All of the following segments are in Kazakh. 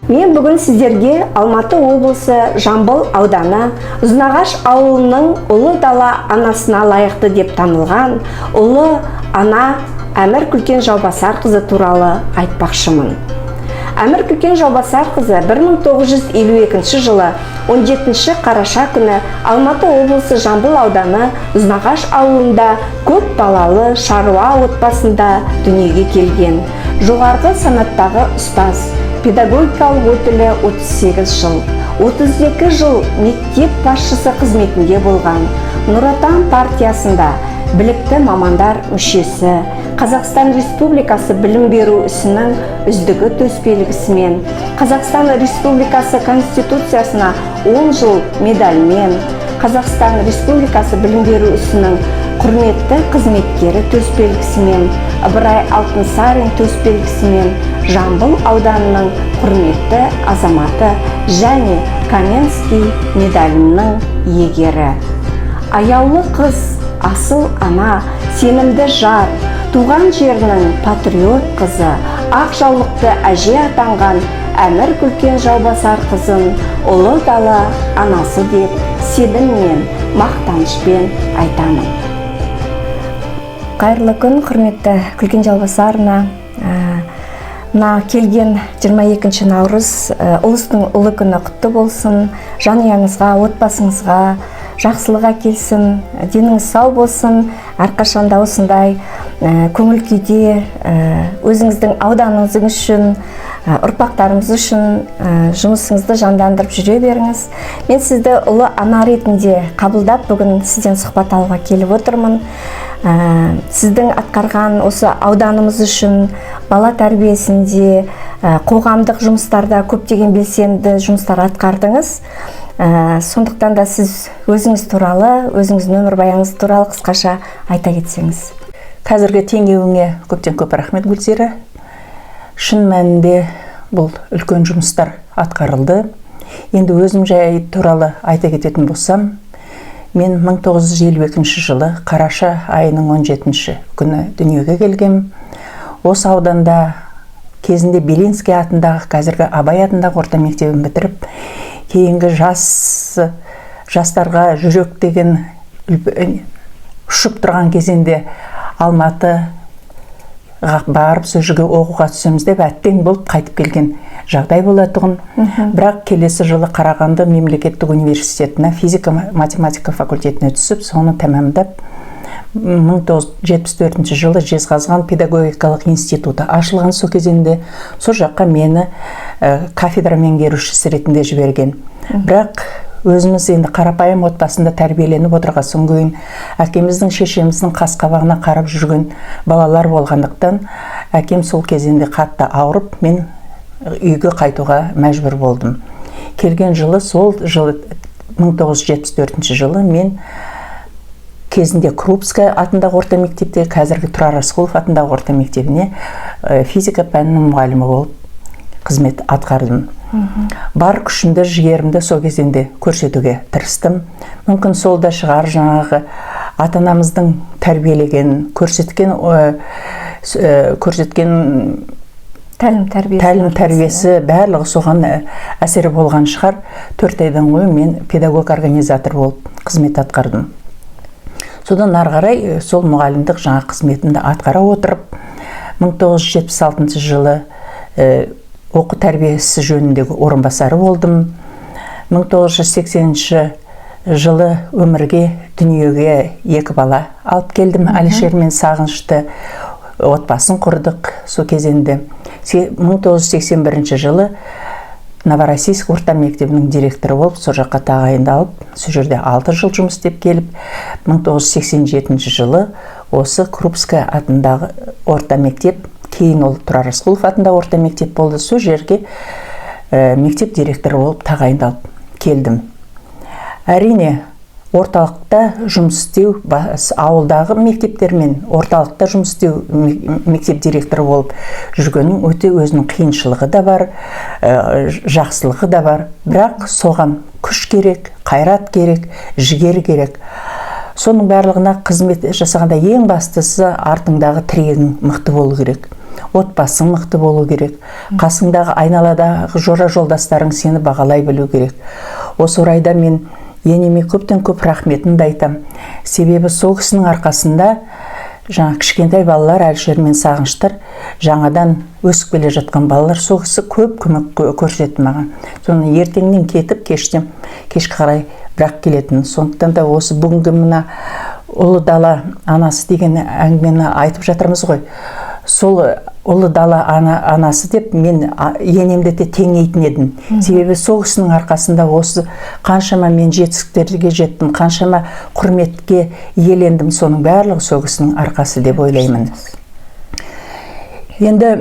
Мен бүгін сіздерге Алматы облысы, Жамбыл ауданы, Ұзынағаш ауылының ұлы дала анасына лайықты деп танылған ұлы ана Әмір Күлкен Жаубасарқызы туралы айтпақшымын. Әмір Күлкен Жаубасарқызы 1952 жылы 17 қараша күні Алматы облысы, Жамбыл ауданы, Ұзынағаш ауылында көп балалы шаруа отбасында дүниеге келген. Жоғарғы санаттағы ұстаз, педагогикалық өтілі 38 жыл, 32 жыл мектеп басшысы қызметінде болған. Нұр Отан партиясында білікті мамандар мүшесі, Қазақстан Республикасы білім беру ісінің үздігі төсбелгісімен, Қазақстан Республикасы Конституциясына 10 жыл медальмен, Қазақстан Республикасы білім беру ісінің құрметті қызметкері төсбелгісімен, Ыбырай Алтынсарин төсбелгісімен, Жамбыл ауданының құрметті азаматы және Каменский медалінің иегері. Аяулы қыз, асыл ана, сенімді жар, туған жерінің патриот қызы, ақ жаулықты әже атанған Әмір Күлкен Жаубасар қызын ұлы дала анасы деп сеніммен, мақтанышпен айтамын. Қайырлы күн, құрметті Күлкен Жаубасаровна! Мына келген 22 наурыз, ұлыстың ұлы күні құтты болсын! Жанұяңызға, отбасыңызға жақсылық әкелсін, деніңіз сау болсын, әрқашанда осындай көңіл күйде өзіңіздің ауданыңыз үшін, ұрпақтарымыз үшін жұмысыңызды жандандырып жүре беріңіз. Мен сізді ұлы ана ретінде қабылдап, бүгін сізден сұхбат алуға келіп отырмын. Сіздің атқарған осы ауданымыз үшін бала тәрбиесінде, қоғамдық жұмыстарда көптеген белсенді жұмыстар атқардыңыз. Сондықтан да сіз өзіңіз туралы, өзіңіздің өмірбаяныңыз туралы қысқаша айта кетсеңіз. Қазіргі теңеуіңе көптен көп рахмет, Гүлзира. Шын мәнінде, бұл үлкен жұмыстар атқарылды. Енді өзім жай туралы айта кететін болсам, мен 1952 жылы қараша айының 17 күні дүниеге келгем. Осы ауданда кезінде Белинский атындағы, қазіргі Абай атындағы орта мектебін бітіріп, кейінгі жастарға жүрек деген ұшып тұрған кезеңде Алматыға барып, сол жерге оқуға түсеміз деп әттең болып қайтып келген жағдай болатұғын. Бірақ келесі жылы Қарағанды мемлекеттік университетіне физика математика факультетіне түсіп, соны тәмамдап, 1974 жылы Жезқазған педагогикалық институты ашылған сол кезеңде, сол жаққа мені кафедра меңгерушісі ретінде жіберген. Бірақ өзіміз енді қарапайым отбасында тәрбиеленіп отырған соң кейін, әкеміздің, шешеміздің қас қабағына қарап жүрген балалар болғандықтан, әкем сол кезеңде қатты ауырып, мен үйге қайтуға мәжбүр болдым. Келген жылы, сол жылы, 1974 жылы мен кезінде Крупская атындағы орта мектепте, қазіргі Тұрар Рысқұлов атындағы орта мектебіне физика пәнінің мұғалімі болып қызмет атқардым. Бар күшімді, жігерімді сол кезеңде көрсетуге тырыстым. Мүмкін, сол да шығар, жаңағы ата анамыздың тәрбиелеген, көрсеткен көрсеткен тәлім тәрбиесі. Тәлім тәрбиесі, барлығы соған әсері болған шығар. 4 айдан ғой мен педагог организатор болып қызмет атқардым. Содан ары қарай сол мұғалімдік жаңа қызметімді атқара отырып, 1976 жылы оқу тәрбиесі жөніндегі орынбасары болдым. 1980 жылы өмірге, дүниеге екі бала алып келдім, Әлішер мен Сағынышты. Отбасын құрдық сол кезеңде. 1981 жылы Новороссийск орта мектебінің директоры болып, сол жаққа тағайындалып, сол жерде 6 жыл жұмыс істеп келіп, 1987 жылы осы Крупская атындағы орта мектеп, кейін ол Тұрар Рысқұлов атындағы орта мектеп болды, сол жерге мектеп директоры болып тағайындалып келдім. Әрине, орталықта жұмыс істеу, ауылдағы мектептермен орталықта жұмыс істеу, мектеп директоры болып жүргеннің өте өзінің қиыншылығы да бар, жақсылығы да бар. Бірақ соған күш керек, қайрат керек, жігер керек. Соның барлығына қызмет жасағанда, ең бастысы, артыңдағы тірегің мықты болу керек. Отбасың мықты болу керек. Қасыңдағы, айналадағы жора жолдастарың сені бағалай білу керек. Осы орайда мен енеме көптен көп рахметімді айтам. Себебі сол кісінің арқасында жаңа кішкентай балалар, Әлішер мен Сағыныштар, жаңадан өсіп келе жатқан балалар, сол кісі көп көмек көрсетті маған. Соны ертеңнен кетіп, кештен кешке қарай бірақ келетін. Сондықтан да осы бүгінгі мына ұлы дала анасы деген әңгімені айтып жатырмыз ғой, сол ұлы дала анасы деп мен енемді де теңейтін едім. Себебі сол кісінің арқасында осы қаншама мен жетістіктерге жеттім, қаншама құрметке иелендім, соның барлығы сол кісінің арқасы деп ойлаймын. Енді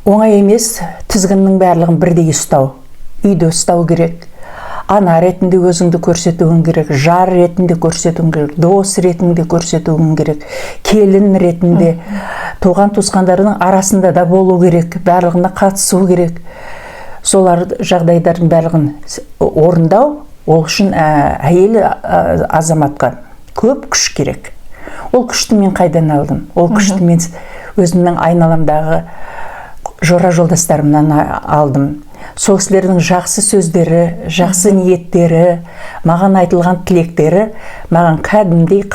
оңай емес тізгіннің барлығын бірдей ұстау. Үйде ұстау керек, ана ретінде өзіңді көрсетуің керек, жар ретінде көрсетуің керек, дос ретінде көрсетуің керек, келін ретінде туған туысқандарының арасында да болу керек, барлығына қатысу керек. Солар жағдайлардың барлығын орындау, ол үшін әйел азаматқа көп күш керек. Ол күшті мен қайдан алдым? Ол күшті мен өзімнің айналамдағы жора жолдастарымнан алдым. Сол кісілердің жақсы сөздері, жақсы ниеттері, маған айтылған тілектері маған кәдімгідей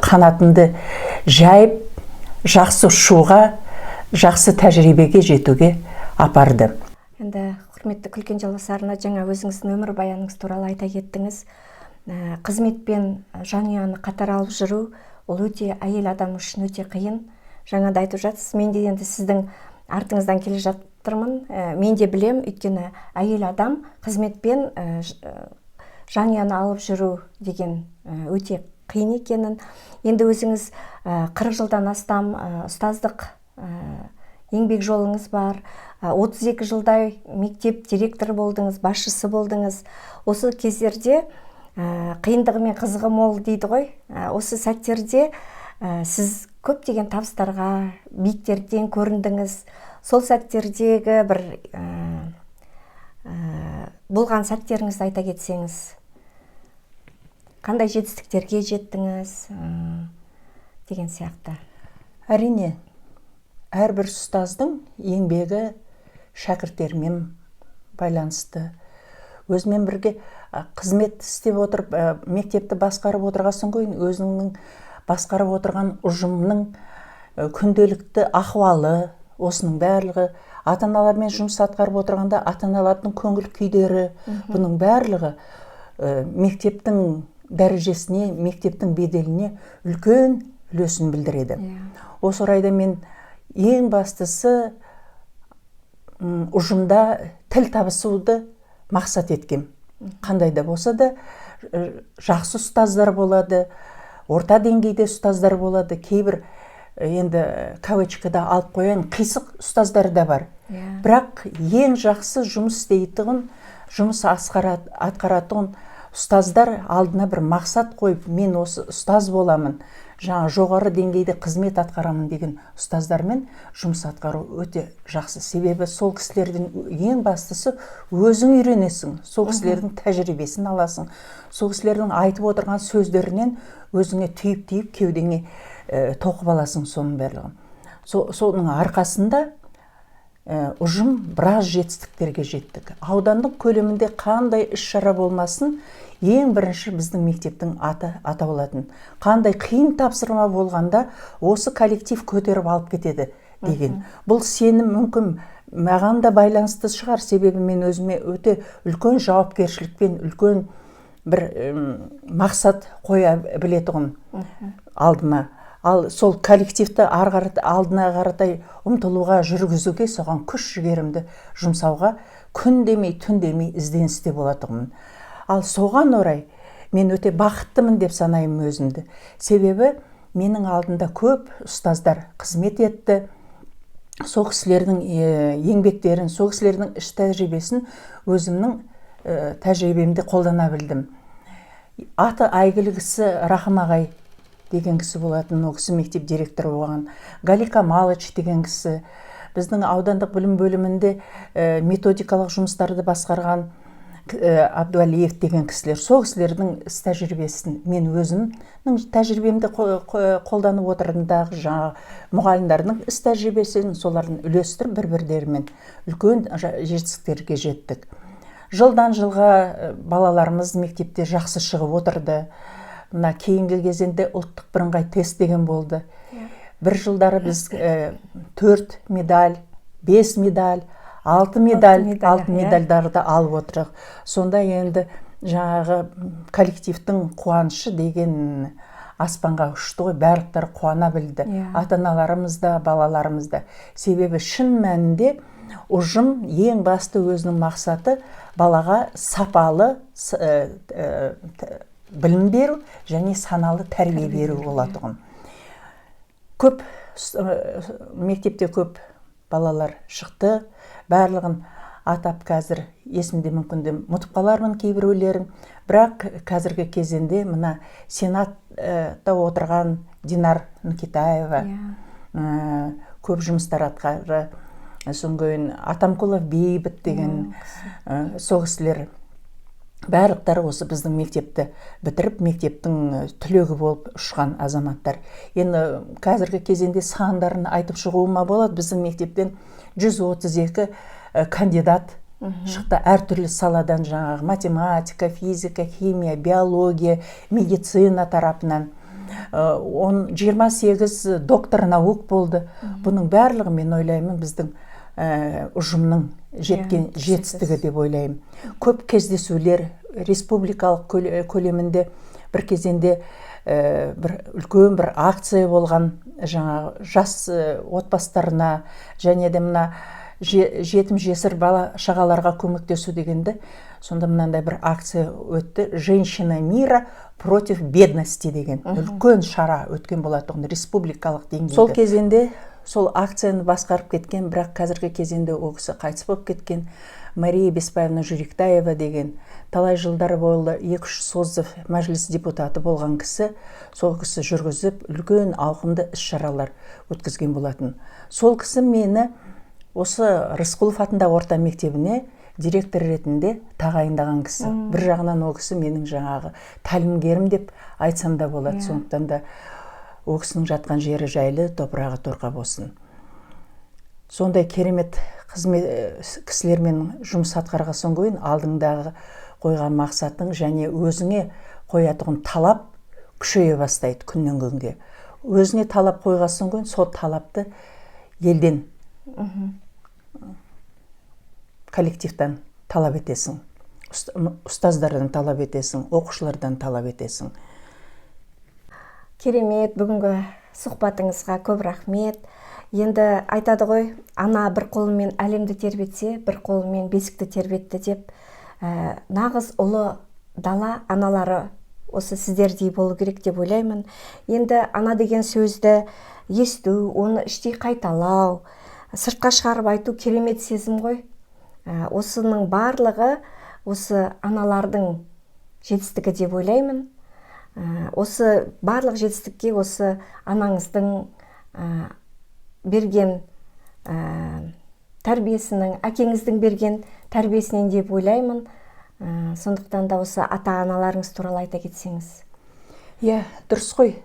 қанатымды жайып, жақсы ұшуға, жақсы тәжірибеге жетуге апарды. Енді, құрметті Күлкен Жалбасарына, жаңа өзіңіздің өмірбаяныңыз туралы айта кеттіңіз. Қызмет пен жанұяны қатар алып жүру ол өте әйел адам үшін өте қиын. Жаңа да айтып жатсыз, мен де енді сіздің артыңыздан келе жатырмын. Мен де білем, өйткені әйел адам қызметпен жанұяны алып жүру деген өте қиын екенін. Енді өзіңіз 40 жылдан астам ұстаздық еңбек жолыңыз бар. 32 жылдай мектеп директоры болдыңыз, басшысы болдыңыз. Осы кездерде қиындығы мен қызығы мол дейді ғой. Осы сәттерде сіз көптеген табыстарға, биіктерден көріндіңіз. Сол сәттердегі бір болған сәттеріңізді айта кетсеңіз, қандай жетістіктерге жеттіңіз деген сияқты. Әрине, әрбір ұстаздың еңбегі шәкірттерімен байланысты. Өзімен бірге қызмет істеп отырып, мектепті басқарып отырғасын ғой, өзіңнің басқарып отырған ұжымның күнделікті ахуалы, осының барлығы, ата аналармен жұмыс атқарып отырғанда ата аналардың көңіл күйлері, бұның барлығы мектептің дәрежесіне, мектептің беделіне үлкен үлесін білдіреді. Осы орайда мен ең бастысы ұжымда тіл табысуды мақсат еткем. Қандай да болса да жақсы ұстаздар болады, орта деңгейде ұстаздар болады, кейбір енді кавычкада алып қояйын, қисық ұстаздар да бар. Бірақ ең жақсы жұмыс істейтұғын, жұмыс атқаратұғын ұстаздар алдына бір мақсат қойып, мен осы ұстаз боламын, жаңа жоғары деңгейде қызмет атқарамын деген ұстаздармен жұмыс атқару өте жақсы. Себебі сол кісілерден ең бастысы өзің үйренесің, сол кісілердің тәжірибесін аласың, сол кісілердің айтып отырған сөздерінен өзіңе түйіп-түйіп кеудеңе тоқып аласың соның барлығын. Соның арқасында ұжым біраз жетістіктерге жеттік. Аудандық көлемінде қандай іс-шара болмасын, ең бірінші біздің мектептің аты аталатын. Қандай қиын тапсырма болғанда осы коллектив көтеріп алып кетеді деген. Бұл сенім мүмкін маған да байланысты шығар, себебі мен өзіме өте үлкен жауапкершілікпен үлкен бір мақсат қоя білетұғын алдыма. Ал сол коллективті ары қарата, алдына қаратай ұмтылуға, жүргізуге, соған күш жігерімді жұмсауға күн демей, түн демей ізденісте болатұғынмын. Ал соған орай мен өте бақыттымын деп санаймын өзімді. Себебі менің алдында көп ұстаздар қызмет етті. Сол кісілердің еңбектерін, сол кісілердің іс тәжірибесін өзімнің тәжірибемде қолдана білдім. Аты әйгілі кісі Рахым ағай деген кісі болатын, ол кісі мектеп директоры болған. Галика Малыч деген кісі біздің аудандық білім бөлімінде методикалық жұмыстарды басқарған. Абдуалиев деген кісілер, сол кісілердің іс тәжірибесін мен өзімнің тәжірибемді қолданып отырдым дағы, жаңағы мұғалімдердің іс тәжірибесін солардың үлестіріп бір-бірлерімен үлкен жетістіктерге жеттік. Жылдан жылға балаларымыз мектепте жақсы шығып отырды. Мына кейінгі кезеңде ұлттық бірыңғай тест деген болды. Бір жылдары біз 4 медаль, 5 медаль, 6 медаль, 6 медальдарды алып отырдық. Сонда енді жаңағы коллективтің қуанышы деген аспанға ұшты ғой, барлықтары қуана білді. Ата-аналарымыз да, балаларымыз да. Себебі шын мәнінде ұжым ең басты өзінің мақсаты балаға сапалы білім беру және саналы тәрбие беру болатұғын. Көп мектепте көп балалар шықты, барлығын атап қазір есімде мүмкінде ұмытып қалармын кейбіреулерін. Бірақ қазіргі кезеңде мына сенатта отырған Динар Нукетаева көп жұмыстар атқарды. Содан кейін Атамкулов Бейбіт деген сол кісілер барлықтары осы біздің мектепті бітіріп, мектептің түлегі болып ұшқан азаматтар. Енді қазіргі кезеңде сандарын айтып шығуыма болады. Біздің мектептен 132 кандидат шықты әртүрлі саладан, жаңағы математика, физика, химия, биология, медицина тарапынан. 28 доктор наук болды. Бұның барлығы, мен ойлаймын, біздің ұжымның жеткен жетістігі деп ойлаймын. Көп кездесулер республикалық көлемінде бір кезеңде бір үлкен бір акция болған, жаңағы жас отбасыларына және де мына жетім жесір бала шағаларға көмектесу дегенді. Сонда мынандай бір акция өтті, «Женщина мира против бедности» деген үлкен шара өткен болатұғын республикалық деңгейде. Сол кезеңде сол акцияны басқарып кеткен, бірақ қазіргі кезеңде ол кісі қайтыс болып кеткен, Мария Беспаевна Журектаева деген, талай жылдар болды 2-3 созыв мәжіліс депутаты болған кісі, сол кісі жүргізіп үлкен ауқымды іс-шаралар өткізген болатын. Сол кісі мені осы Рысқұлов атындағы орта мектебіне директор ретінде тағайындаған кісі. Бір жағынан ол кісі менің жаңағы тәлімгерім деп айтсам да болады. Сондықтан да ол кісінің жатқан жері жайлы, топырағы торқа болсын. Сондай керемет қызмет кісілермен жұмыс атқарған соң кейін алдыңдағы қойған мақсатың және өзіңе қоятұғын талап күшейе бастайды күннен күнге. Өзіңе талап қойған соң кейін сол талапты елден, коллективтан талап етесің, ұстаздардан талап етесің, оқушылардан талап етесің. Керемет, бүгінгі сұхбатыңызға көп рахмет. Енді айтады ғой, ана бір қолымен әлемді тербетсе, бір қолымен бесікті тербетті деп. Нағыз ұлы дала аналары осы сіздердей болу керек деп ойлаймын. Енді ана деген сөзді есту, оны іштей қайталау, сыртқа шығарып айту керемет сезім ғой. Осының барлығы осы аналардың жетістігі деп ойлаймын. Осы барлық жетістікке осы анаңыздың берген тәрбиесінің, әкеңіздің берген тәрбиесінен деп ойлаймын. Сондықтан да осы ата аналарыңыз туралы айта кетсеңіз. Иә, дұрыс қой,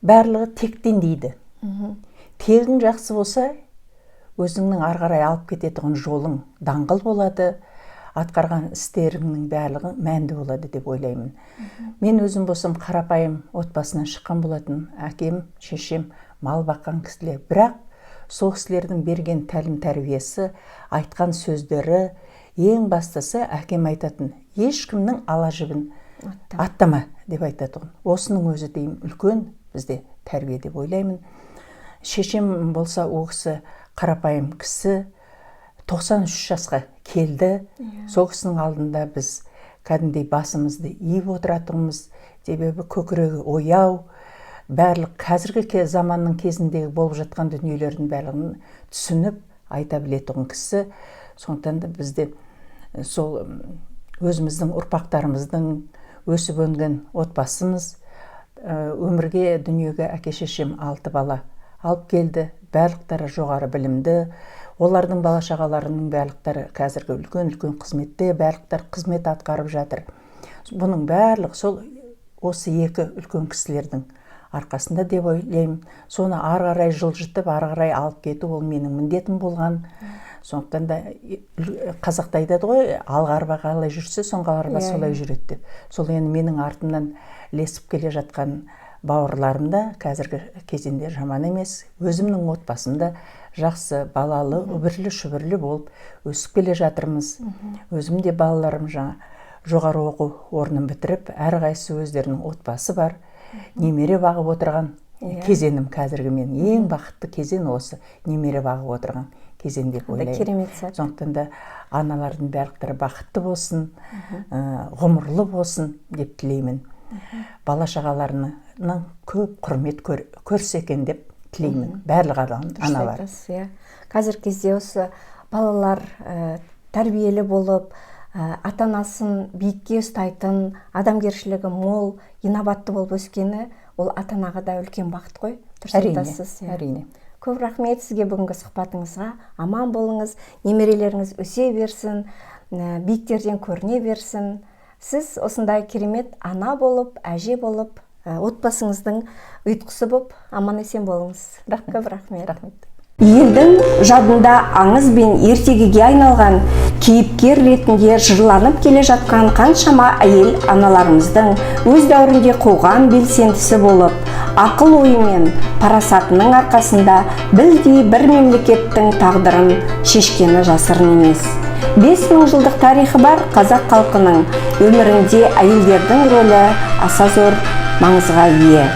барлығы тектен дейді. Тегің жақсы болса, өзіңнің ары қарай алып кететұғын жолың даңғыл болады, атқарған істеріңнің барлығы мәнді болады деп ойлаймын. Мен өзім болсам қарапайым отбасынан шыққан болатын. Әкем, шешем мал баққан кісілер, бірақ сол кісілердің берген тәлім тәрбиесі, айтқан сөздері, ең бастысы әкем айтатын: «Ешкімнің ала жібін аттама», – деп айтатұғын. Осының өзі деймін үлкен бізде тәрбие деп ойлаймын. Шешем болса, ол кісі қарапайым кісі, 93 жасқа келді. Сол кісінің алдында біз кәдімгідей басымызды иіп отыратынбыз, себебі көкірегі ояу, барлық қазіргі заманның кезіндегі болып жатқан дүниелердің барлығын түсініп айта білетұғын кісі. Сондықтан да бізде сол өзіміздің ұрпақтарымыздың өсіп өнген отбасымыз. Өмірге, дүниеге әке шешем алты бала алып келді, барлықтары жоғары білімді. Олардың бала шағаларының барлықтары қазіргі үлкен үлкен қызметте, барлықтары қызмет атқарып жатыр. Бұның барлығы сол осы екі үлкен кісілердің арқасында деп ойлаймын. Соны ары қарай жылжытып, ары қарай алып кету ол менің міндетім болған. Сондықтан да қазақта айтады ғой, алғы арба қалай жүрсе, соңғы арба солай жүреді деп. Сол енді менің артымнан ілесіп келе жатқан бауырларым да қазіргі кезеңде жаман емес. Өзімнің отбасым да жақсы, балалы, үбірлі шүбірлі болып өсіп келе жатырмыз. Өзім де балаларым жаңа жоғары оқу орнын бітіріп, әрқайсысы өздерінің отбасы бар, немере бағып отырған кезеңім. Қазіргі мен ең бақытты кезең осы немере бағып отырған кезең деп ойлаймын. Керемет сәт. Сондықтан да аналардың барлықтары бақытты болсын, ғұмырлы болсын деп тілеймін. Бала шағаларының көп құрмет көрсе екен деп тілеймін барлық адам, аналар. Иә, қазіргі кезде осы балалар тәрбиелі болып, ата анасын биікке ұстайтын, адамгершілігі мол, инабатты болып өскені ол ата анаға да үлкен бақыт қой. Дұрыс айтасыз. Әрине. Көп рахмет сізге бүгінгі сұхбатыңызға. Аман болыңыз, немерелеріңіз өсе берсін, биіктерден көріне берсін. Сіз осындай керемет ана болып, әже болып, отбасыңыздың ұйытқысы болып, аман есен болыңыз. Рахмет. Көп рахмет. Рахмет. Елдің жадында аңыз бен ертегіге айналған кейіпкер ретінде жырланып келе жатқан қаншама әйел аналарымыздың өз дәуірінде қоғам белсендісі болып, ақыл ойы мен парасатының арқасында білдей бір мемлекеттің тағдырын шешкені жасырын емес. 5000 жылдық тарихы бар қазақ халқының өмірінде әйелдердің рөлі аса зор маңызға ие.